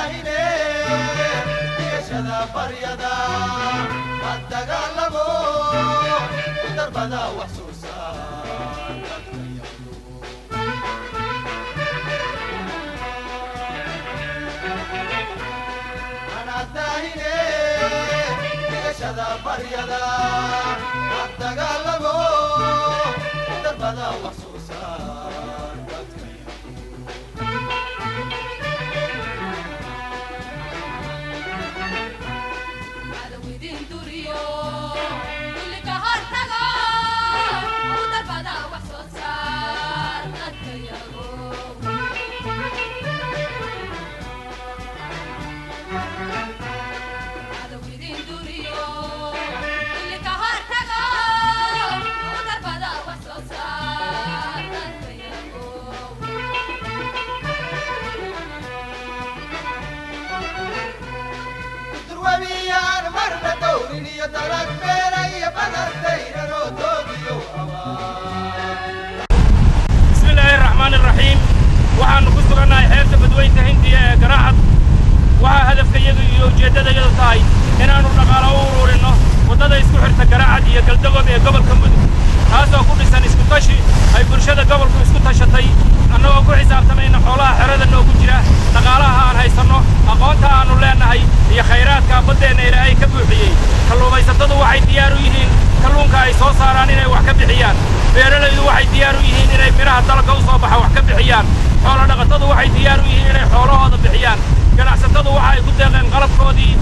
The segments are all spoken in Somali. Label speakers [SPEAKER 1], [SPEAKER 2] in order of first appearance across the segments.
[SPEAKER 1] daahine dhigashada baryada dagaalamo ku darbada wax soo saar dadka yago. Mana daahine dhigashada baryada dagaalamo ku darbada wax soo saar dadka yago. Durwabiyaan marna dowrin iyo dalag beera iyo badar dayranoo doogiyo abaa.
[SPEAKER 2] Bismillaahi raxmaani raxiim. Waxaannu ku sugannahay xeebta Badweynta Hindiya ee Garaacad. Waxaa hadafkayadu iyo ujeeddadayadu tahay inaannu dhaqaalo u ururinno waddada isku xirta Garaacad iyo Galdogob ee gobolka Mudug, taasoo ku dhisan isku tashi ay bulshada gobolku isku tashatay, annagoo ku xisaabtamayna xoolaha xerada noogu jira, dhaqaalaha aan haysanno, aqoonta aannu leennahay iyo khayraadka baddeenna Ilaahay ka buuxiyey. Kalluumaysatadu waxay diyaar u yihiin kalluunka ay soo saaraan inay wax ka bixiyaan. Beeralaydu waxay diyaar u yihiin inay midhaha dalagga u soo baxa wax ka bixiyaan. Xoolo dhaqatadu waxay diyaar u yihiin inay xoolahooda bixiyaan. Ganacsatadu waxa ay ku deeqeen qalabkoodii.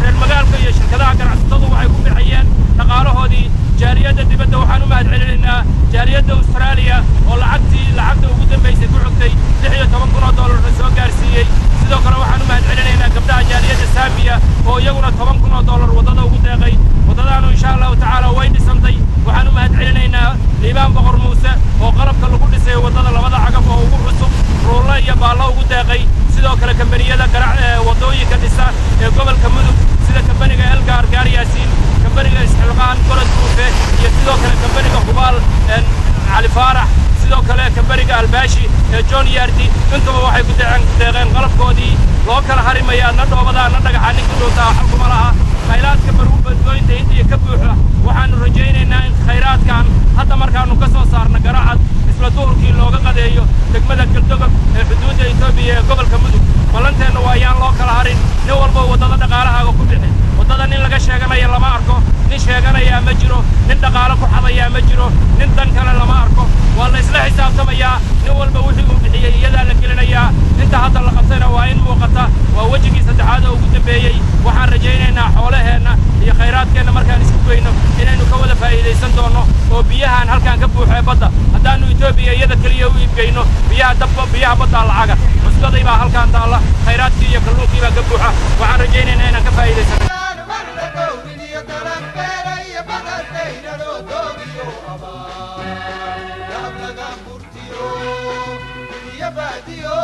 [SPEAKER 2] Reer magaalka iyo shirkadaha ganacsatadu waxay ku bixiyeen dhaqaalahoodii. Jaaliyadda dibadda waxaan u mahad celinaynaa jaaliyadda Austraaliya oo lacagtii lacagta ugu dambaysay ku xigtay 16,000 oo doolarna soo gaarsiiyey. Sidoo kale waxaan u mahad celinaynaa gabdhaha jaaliyadda Saamiya oo iyaguna 10,000 oo doolar waddada ugu deeqay. Waddadaanu insha Allahu tacaala way dhisantay. Waxaan u mahad celinaynaa Liibaan Boqor Muuse oo qalabka lagu dhisay waddada, labada cagaf oo ugu cusub, ruulla iyo baallo ugu deeqay. Sidoo kale kambaniyada waddooyinka dhisa ee gobolka Mudug, sida kambaniga Elgaar Gaaryaasiin, kambaniga Isxilqaan Gorod Buufe, iyo sidoo kale kambaniga Hubaal Cali Faarax, sidoo kale kambaniga Albaashi ee John Yardi, intuba waxay ku deeqeen qalabkoodii. Loo kala harimaya adna dhoobada adna dhagaxa, ninka dhuuntaa xalkuma laha. Khayraadka Badweynta Hindiya ka buuxa, waxaannu rajaynaynaa in khayraadkan hadda markaannu ka soo saarno Garacad isla duhurkii looga qadeeyo degmada Galdogob ee xuduudda Etoobiya ee gobolka Mudug. Ballanteenna waa ayaan loo kala harin. Nin walbo waddada dhaqaalahaaga ku bixi. Waddada nin laga sheeganaya lama arko, nin sheeganayaa ma jiro, nin dhaqaalo ku xadayaa ma jiro, nin dan kale lama arko. Waa la isla xisaabtamayaa. Nin walba wixii uu bixiyey iyadaa la gelinayaa. Inta hadda la qabtayna waa in muuqata, waa wejigii saddexaad oo ugu dambeeyey. Waxaan rajaynaynaa xoolaheenna iyo khayraadkeenna markaan isku geyno inaynu ka wada faa'iidaysan doonno, oo biyahan halkaan ka buuxee badda haddaannu Etoobiya iyada keliya u iibgeyno biyaha dabba, biyaha baddaa lacaga cusbaday baa halkaan taalla, khayraadkii iyo kalluunkii baa ka buuxa. Waxaan rajaynaynaa inaan ka faa'iidaysano.
[SPEAKER 1] Marna dowrin iyo dalag beera iyo badar dayranoo doogiyo abaa dahab laga furtiyo iyo baadiyo.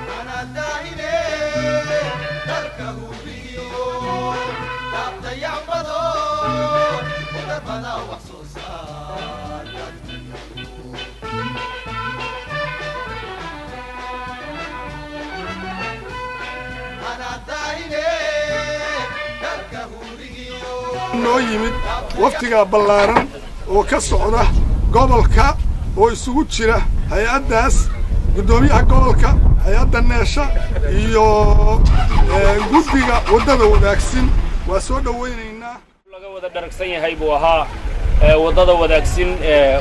[SPEAKER 1] Mana daahine dalka hubiyo daabtayacbado ku darbada wax soo saar dadka yago. Mana daahine dalka hurigiyo.
[SPEAKER 3] Noo yimid waftigaa ballaaran oo ka socda gobolka oo isugu jira hay-addaas, guddoomiyaha gobolka, hay-adda Neesha iyo guddiga waddada Wadaagsin. Waa soo dhowaynaynaa.
[SPEAKER 2] Laga wada dharagsan yahay buu ahaa waddada Wadaagsin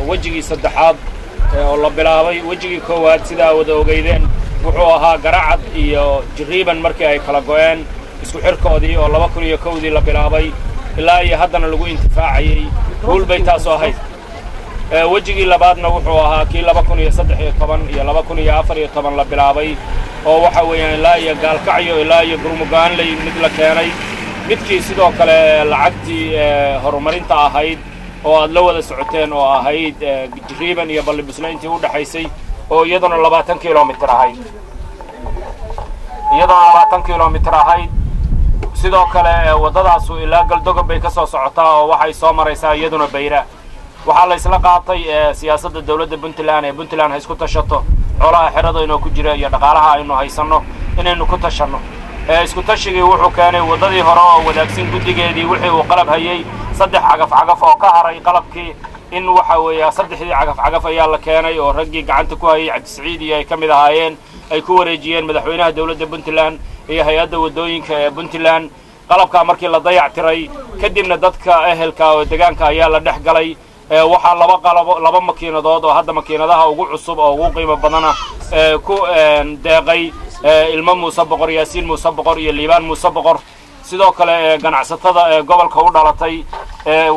[SPEAKER 2] wejigii saddexaad oo la bilaabay. Wejigii koowaad, sidaa wada ogeydeen, wuxuu ahaa Garacad iyo Jiriiban markii ay kala go'een isku xirkoodii oo 2001-dii la bilaabay, ilaa iyo haddana lagu intifaacayey, guul bay taasoo ahayd. Wejigii labaadna wuxuu ahaa kii 2013 iyo 2014 la bilaabay, oo waxa weeyaan ilaa iyo Gaalkacyo ilaa iyo Gurmugaanley mid la keenay, midkii sidoo kale lacagtii horumarinta ahayd oo aad la wada socoteen oo ahayd Jiriiban iyo Ballibusle intii u dhexaysay oo iyaduna 20 kilomitir ahayd, iyaduna 20 kilomitir ahayd. Sidoo kale waddadaasu ilaa Galdogob bay ka soo socotaa oo waxay soo maraysaa iyaduna Bayra. Waxaa la isla qaatay siyaasadda dawladda Puntland ee Puntland ha isku tashato, xoolaha xerada inoo ku jira iyo dhaqaalaha aynu haysanno inaynu ku tashanno. Isku tashigii wuxuu keenay waddadii hore oo Wadaagsin guddigeedii wixii uu qalab hayay, 3 cagaf cagaf oo ka haray qalabkii, in waxa weeya 3dii cagaf cagaf ayaa la keenay oo raggii gacanta ku hayay Cabdisiciid iyo ay ka mid ahaayeen ay ku wareejiyeen madaxweynaha dawladda Puntland iyo hay-adda waddooyinka ee Puntland. Qalabkaa markii la dayac tiray kadibna dadka ehelka oo deegaanka ayaa la dhex galay. Waxaa laba qalabo, 2 makiinadood oo hadda makiinadaha ugu cusub oo ugu qiimo badana ku deeqay ilmo Muuse Boqor, Yaasiin Muuse Boqor iyo Liibaan Muuse Boqor. Sidoo kale ganacsatada ee gobolka u dhalatay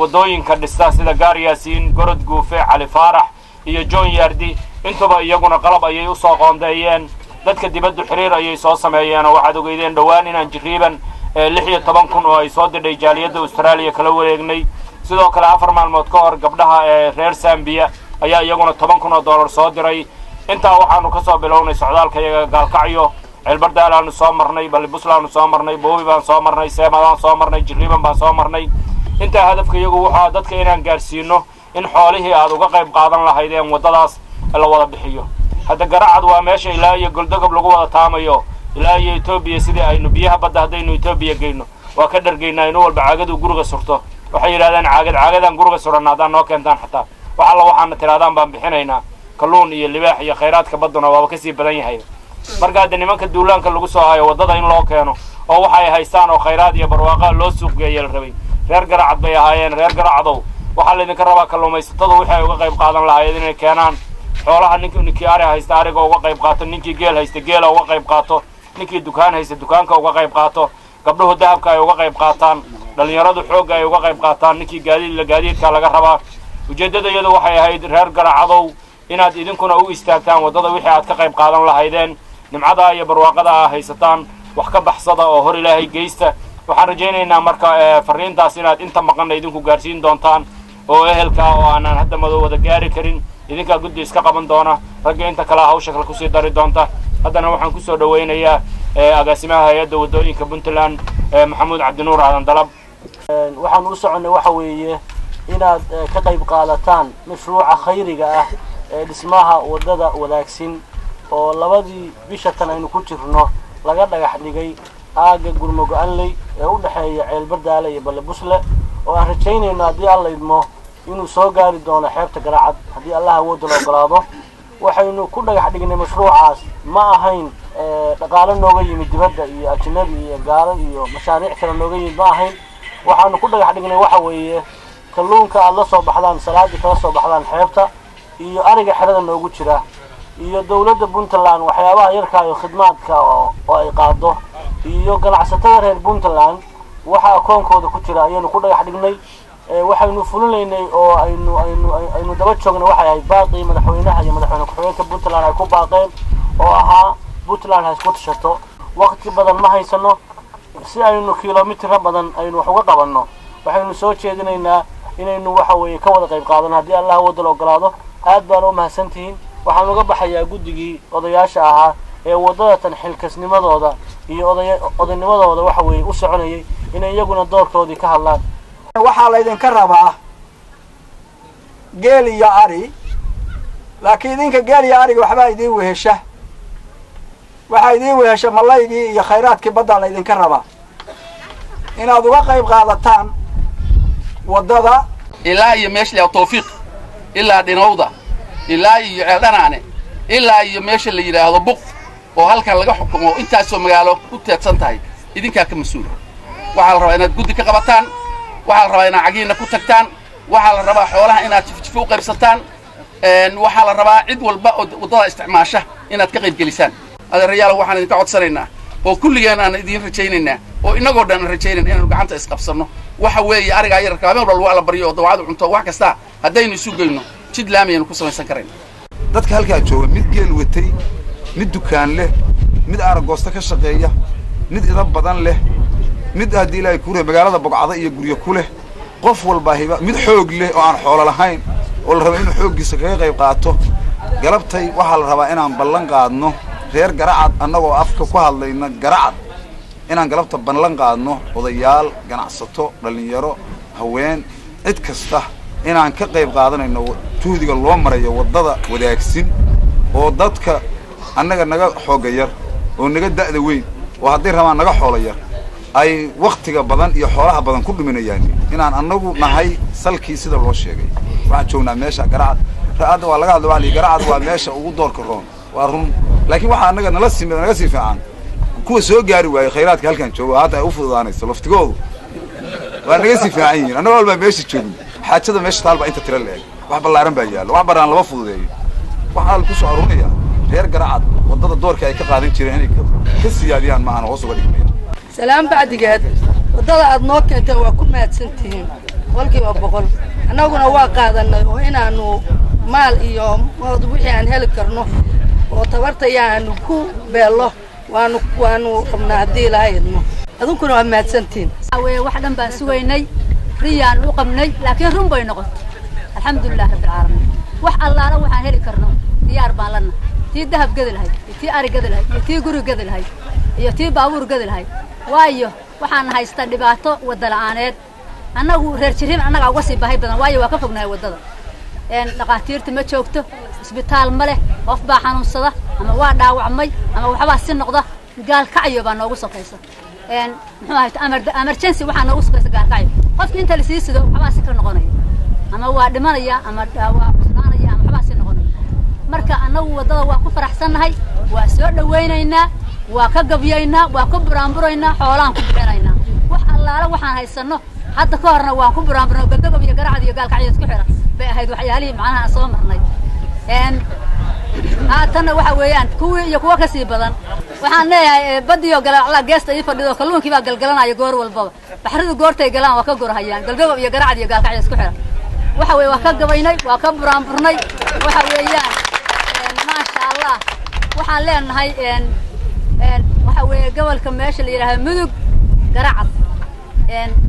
[SPEAKER 2] waddooyinka dhista sida Gaar Yaasiin, Gorod Guufe, Cali Faarax iyo John Yardi intuba iyaguna qalab ayay u soo qoondeeyeen. Dadka dibaddu xiriir ayay soo sameeyeen oo waxaad ogeydeen dhowaan inaan Jiriiban 16,000 oo ay soo didhay jaaliyadda Australia kala wareegnay. Sidoo kale 4 maalmood ka hor gabdhaha ee reer Zambia ayaa iyaguna $10,000 soo diray. Intaa waxaanu ka soo bilownay socdaalka iyaga Gaalkacyo, Ceelbardaal aanu soo marnay, Balibusla aanu soo marnay, Boobi baan soo marnay, Seemadaan soo marnay, Jiriiban baan soo marnay. Intaa hadafka iyagu wuxuu dadka inaan gaarsiino in xoolihii aad uga qayb qaadan lahaydeen waddadaas la wada bixiyo. Hadda Garacad waa meesha ilaa iyo Goldogob lagu wada taamayo, ilaa iyo Etoobiya sidii aynu biyaha badda haddaynu Etoobiya geyno waa ka dhargeynaa inuu walba caagadu guriga surto. Waxay yidhahdeen caagad caagadan guriga suranna haddaan noo keentaan xataa wax alla waxaana tirahdaan baan bixinaynaa. Kalluun iyo libaax iyo khayraadka badduna waaba kasii badan yahay. Marka hadda nimanka duulaanka lagu soo hayo waddada in loo keeno oo waxay haystaan oo khayraad iyo barwaaqa loo suuq geeya la rabay. Reer Garacad bay ahaayeen. Reer Garacadow waxaa laydinka rabaa kalluumaysatadu wixii ay uga qayb qaadan lahaayeen inay keenaan. Xoolaha ninkii ari haysta ariga uga qayb qaato, ninkii geel haysta geela uga qayb qaato, ninkii dukaan haysta dukaanka uga qayb qaato, gabdhuhu dahabka ay uga qayb qaataan, dhalinyaradu xoogga ay uga qayb qaataan, ninkii gaadiid gaadiidka laga rabaa. Ujeeddada iyadu waxay ahayd reer Garacadow inaad idinkuna u istaagtaan waddada wixii aad ka qayb qaadan lahaydeen, nimcada iyo barwaaqada aa haysataan wax ka baxsada oo hor Ilaahay geysta. Waxaan rajaynaynaa marka fariintaas inaad inta maqanna idinku gaarsiin doontaan oo ehelka oo aanan hadda madow wada gaari karin idinkaa guddi iska qaban doona, ragga inta kale hawsha kale kusii dari doonta. Haddana waxaan kusoo dhaweynayaa agaasimaha hay-adda waddooyinka Puntland Maxamuud Cabdinuur Aadan Dalab.
[SPEAKER 4] Waxaan u soconnay waxa weeye inaad ka qayb qaadataan mashruuca khayriga ah ee dhismaha waddada Wadaagsin oo 2dii bisha tan aynu ku jirno laga dhagax dhigay aagga Gurmo Go-anley ee u dhexeeya Ceelbardaale iyo Balibusle, oo aan rajaynayno haddii Alla idmo inuu soo gaari doono xeebta Garacad haddii Allah awoodda la ogolaado. Waxaynu ku dhagax dhignay mashruucaas ma ahayn dhaqaalo nooga yimid dibadda iyo ajnabi iyo gaalo iyo mashaariic kale nooga yimid ma ahayn. Waxaanu ku dhagax dhignay waxa weeye kalluunka aad la soo baxdaan salaadii kala soo baxdaan xeebta iyo ariga xerada noogu jira iyo dawladda Puntland waxyaabaha yarka iyo khidmaadka oo ay qaado iyo ganacsatada reer Puntland waxa akoonkooda ku jira ayaynu ku dhagax dhignay. Waxaynu fulinaynay oo aynu daba joognay waxay ahayd baaqii madaxweynaha iyo madaxweyne ku-xigeenka Puntland ay ku baaqeen oo ahaa Puntland ha isku tashato. Waqti badan ma haysano si aynu kilomitiro badan aynu wax uga qabanno. Waxaynu soo jeedinaynaa inaynu waxa weeye ka wada qayb qaadano haddii Allah awoodda la ogolaado. Aad baan u mahadsantihiin. Waxaan uga baxayaa guddigii odayaasha ahaa ee waddada tan xilkasnimadooda iyo odaynimadooda waxa weeye u soconayay inay iyaguna doorkoodii ka hadlaan.
[SPEAKER 5] Waxaa laydinka rabaa geel iyo ari, laakiin idinka geel iyo ariga waxbaa idiin wehesha. Waxaa idiin wehesha malaygii iyo khayraadkii baddaa laydinka rabaa inaad uga qayb qaadataan waddada
[SPEAKER 6] ilaa iyo meesha la Tawfiiq, ilaa Dhinowda, ilaa iyo Ceeldhanaane, ilaa iyo meesha la yidhaahdo Buq oo halkan laga xukumo intaasoo magaalo ku teedsan tahay idinkaa ka mas-uula. Waxaa la rabaa inaad guddi ka qabataan, waxaa la rabaa inaad cagiinna ku tagtaan, waxaa la rabaa xoolaha inaad jifjifo u qaybsataan, waxaa la rabaa cid walba oo waddada isticmaasha inaad ka qayb gelisaan. Adeerayaal, waxaan idinka codsanaynaa oo kulligeen aan idiin rajaynaynaa oo innagoo dhan aan rajaynayna inaanu gacanta isqabsanno. Waxa weeye arigaa yararka habeen walba lagu alla baryo oo dawacadu cunto wax kasta haddaynu isu geyno jid laamiyaynu ku samaysan karayna.
[SPEAKER 7] Dadka halkaa jooga mid geel watay, mid dukaan leh, mid aragoosto ka shaqeeya, mid ida badan leh, mid haddii Ilaahay kuure magaalada bogcada iyo guryo ku leh, qof walbaa hiba mid xoog leh oo aan xoolo lahayn oo la raba inuu xooggiisa kaga qayb qaato. Galabtay waxaa la rabaa inaan ballan qaadno reer Garacad annagoo afka ku hadlayna Garacad Inaan galabta ballan qaadno, odayaal, ganacsato, dhallinyaro, haween, cid kasta, inaan ka qayb qaadanayno juhdiga loo marayo waddada Wadaagsin, oo dadka annaga naga xoogga yar oo naga da'da weyn oo hadday rabaan naga xoolo yar ay waktiga badan iyo xoolaha badan ku dhuminayaan, inaan annagu nahay salkii sida loo sheegay. Waxaan joognaa meesha Garacad. Hadda waa laga hadla, waa la Garacad waa meesha ugu doorka roon, waa run, laakiin waxaa annaga nala sii naga sii fiican kuwa soo gaari waayey khayraadka halkan joogo, hadda ay u fududaanayso laftigoodu waa naga sii fiican yihiin. Annaga walbaa meesha joogin, xaajada meesha taal baa inta tira la-eg, wax ballaaran baa yaallo, wax baraan lama fududeeyo. Waxaa ku soo aruurinayaa reer Garacad waddada doorka ay ka qaadan jireen inay ka siyaadiyaan, maahan hoos uga dhigmayaan.
[SPEAKER 8] Salaam bacdigeed, waddada aad noo keenteen waa ku mahadsantihiin 100%. Annaguna waa qaadanay oo inaannu maal iyo wixii aan heli karno oo tabartaya aanu ku beello waanu rabnaa haddii Ilaahay idmo. Adunkuna waa mahadsantihiin.
[SPEAKER 9] Weye wax dhan baan sugaynay, riyaan u qabnay, laakiin run bay noqotay. Alxamdulilah rabbilcaalamiin. Wax allaala waxaan heli karno diyaar baan lana, tii dahab gedi lahayd iyo tii ari gedi lahayd iyo tii guri gedi lahayd iyo tii baabuur gedi lahayd, waayo waxaan haystaa dhibaato wadda la'aaneed. Annagu reer Jiriin annagaa uga sii baahi badan, waayo waa ka fognahay waddada. Dhakhaatiirta ma joogto, isbitaal ma leh. Qof baa xanuunsada ama waa dhaawacmay ama waxbaa si noqda, Gaalkacyo baa noogu sokaysa. Muxuu ahay, emergency waxaa noogu sokaysa Gaalkacyo. Qofki inta lasii sido waxbaa si ka noqonaya, ama waa dhimanaya ama waa cuslaanaya ama waxbaa si noqonaya. Marka annagu waddada waa ku faraxsannahay, waa soo dhawaynaynaa, waa ka gabyaynaa, waa ku buraanburaynaa, xoolaan ku bixinaynaa, wax allaala waxaan haysanno. Hadda ka horna waan ku buraanburnay. Galdogob iyo Garacad iyo Gaalkacyo isku xira bay ahayd waxyaalihii macnaha aan soo marnay. Haatanna waxa weeyaan kuwii iyo kuwo kasii badan. Waxaan leeyahay badiyo galacla geesta ii fadhido, kalluunkii baa galgalanaya goor walbaba. Baxridu goortay galaan waa ka gorhayaan. Galdogob iyo Garacad iyo Gaalkacyo isku xira waxa weeye waa ka gabaynay, waa ka buraanburnay. Waxa weeyaan maasha Allah. Waxaan leenahay waxa weeye gobolka meesha la yidhaaha Mudug, Garacad,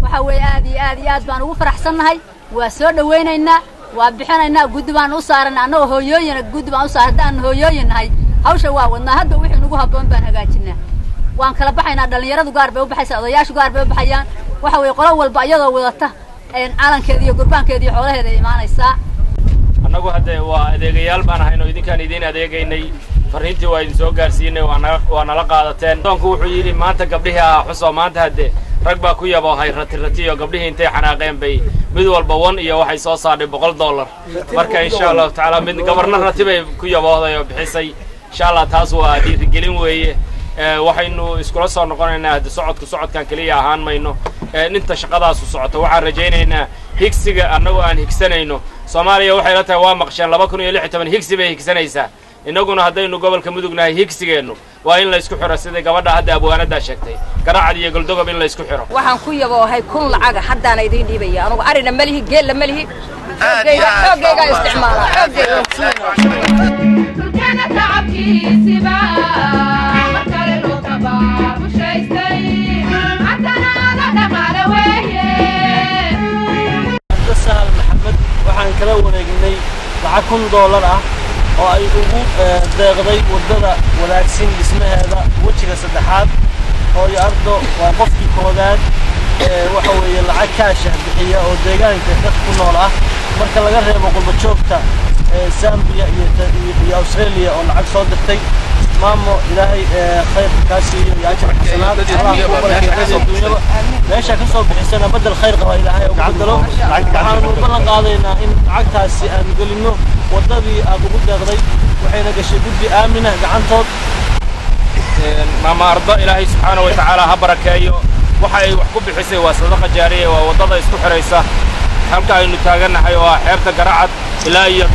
[SPEAKER 9] waxa weeye aad iyo aad iyo aad baan ugu faraxsannahay. Waa soo dhawaynaynaa, waa bixinaynaa, guddi baan u saarana annagoo hooyooyina, guddi baan u saar. Haddaan hooyooyin nahay hawsha waa wadnaa, hadda wixii nagu habboon baan hagaajinaa. Waan kala baxaynaa, dhallinyaradu gaar bay u baxaysaa, odayaashu gaar bay u baxayaan. Waxa weeye qolo walba iyadoo wadata calankeeda iyo gurbaankeeda iyo xoolaheeda ay imaanaysaa.
[SPEAKER 2] Annagu hadde waa adeegayaal baan ahayn oo idinkaan idiin adeegaynay. Farriintii waa idin soo gaarsiinay, waa nala qaadateen. Doonku wuxuu yidhi maanta gabdhihii ahaa xusoo, maanta hadde rag baa ku yaboohay rati ratiyo. Gabdhihii intay xanaaqeen bay mid walba wan iyo waxay soo saadhay $100. Marka insha Allahu tacaala mid gabarna rati bay ku yaboohday oo bixisay. Insha Allah taas waa dhiirigelin weeye. Waxaynu iskula soo noqonaynaa hadde socodku socodkan keliya ahaan mayno inta shaqadaasu socoto. Waxaan rajaynaynaa higsiga annagoo aan higsanayno Soomaaliya waxay la tahay, waa maqsheen, 2016 higsi bay higsanaysaa. Innaguna haddaynu gobolka Mudug nahay, higsigeennu waa in laysku xiro, sidai gabadha hadda abwaanaddaa sheegtay, Garacad iyo Goldogob in laysku xiro.
[SPEAKER 10] Waxaan ku yaboohay 1000 lacaga, haddaana idiin dhiibaya. Anugu arina ma lihi, geella ma lihi, xooggaygaa isticmaalaa xooggayga.
[SPEAKER 11] Dhulkeena tacabkiisiba mar kale loo tabaabushhaystay, haddana ada dhaqaale weeye.
[SPEAKER 4] Sahal Maxamed waxaan kala wareegnay lacag $1000 ah oo ay ugu deeqday waddada Wadaagsin dhismaheeda wejiga saddexaad. Hooyo Ardo waa qofkii koowaad ee waxa weeye lacag cash ah bixiya oo deegaanka dad ku nool ah, marka laga reebo qurba joogta Zambia iyo Australia oo lacag soo dirtay. Maamo, Ilaahay khayrka kaa siiyo iyo ajar xasanaad, Allah kuu barakeeyo adduunyaba. Meesha ka soo bixisana badal khayr qaba Ilaahay ugu bedelo. Waxaanu ballan qaadaynaa in lacagtaasi aanu gelinno waddadii aad ugu deeqday, waxayna gashay guddi aamina gacantood.
[SPEAKER 2] Maama Ardo Ilaahay subxaana wa tacaala ha barakeeyo. Waxa ay wax ku bixisay waa sadaqa jaariya, waa waddada isku xidhaysa halka aynu taagannahay oo ah xeebta Garacad ilaa iyo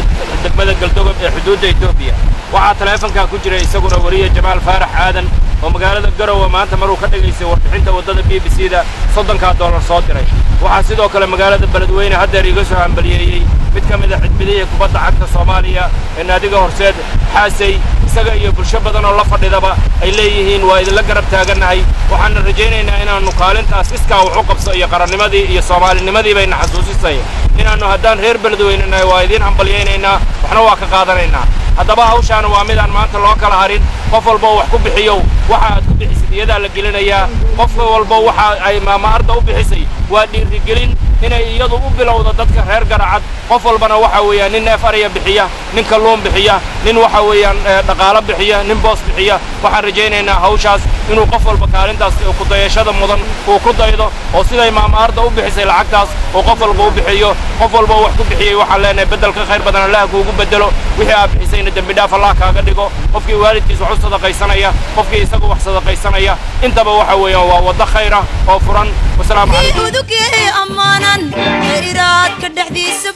[SPEAKER 2] degmada Galdogob ee xuduudda Etoobiya. Waxaa taleefankaa ku jira isaguna wariye Jamaal Faarax Aadan oo magaalada Garowe maanta maruu ka dhagaystay warbixinta waddada BBC da $30-kaa soo diray. Waxaa sidoo kale magaalada Beledweyne haddeer iga soo hambaliyeeyey mid ka mid a xidbidihii kubadda cagta Soomaaliya ee naadiga Horseed, Xaasay. Isaga iyo bulsho badan oo la fadhidaba ay leeyihiin waa idinla garab taagannahay. Waxaana rajaynaynaa inaannu kaalintaas iskaa wax u qabso iyo qarannimadii iyo soomaalinimadii bayna xasuusisay inaannu haddaan reer Beledweyne nahay. Waa idiin hambalyaynaynaa, waxna waa ka qaadanaynaa. Haddaba hawshaana waa midaan maanta loo kala harin. Qof walbo wax ku bixiyo, waxa aad ku bixisid iyadaa la gelinayaa. Qof walbo waxa ay Maama Arda u bixisay waa dhiirigelin inay iyadu u bilowdo dadka reer Garacad. Qof walbana waxa weeyaan nin neef ariya bixiya, nin kalluun bixiya, nin waxa weeyaan dhaqaalo bixiya, nin boos bixiya. Waxaan rajaynaynaa hawshaas inuu qof walba kaalintaas ku dayashada mudan uu ku daydo, oo siday Maama Arda u bixisay lacagtaas oo qof walba u bixiyo. Qof walba wax ku bixiyey waxaan leenahay beddel ka khayr badan Allah kuugu beddelo, wixii aad bixisayna dembi dhaaf Allah kaaga dhigo. Qofkii waalidkiis wax u sadaqaysanaya, qofkii isagu wax sadaqaysanaya, intaba waxa weeyaan waa waddo khayr ah oo furan. Wasalaamu calaykum.
[SPEAKER 12] Udugii ammaanan khayraadka dhexdiisa.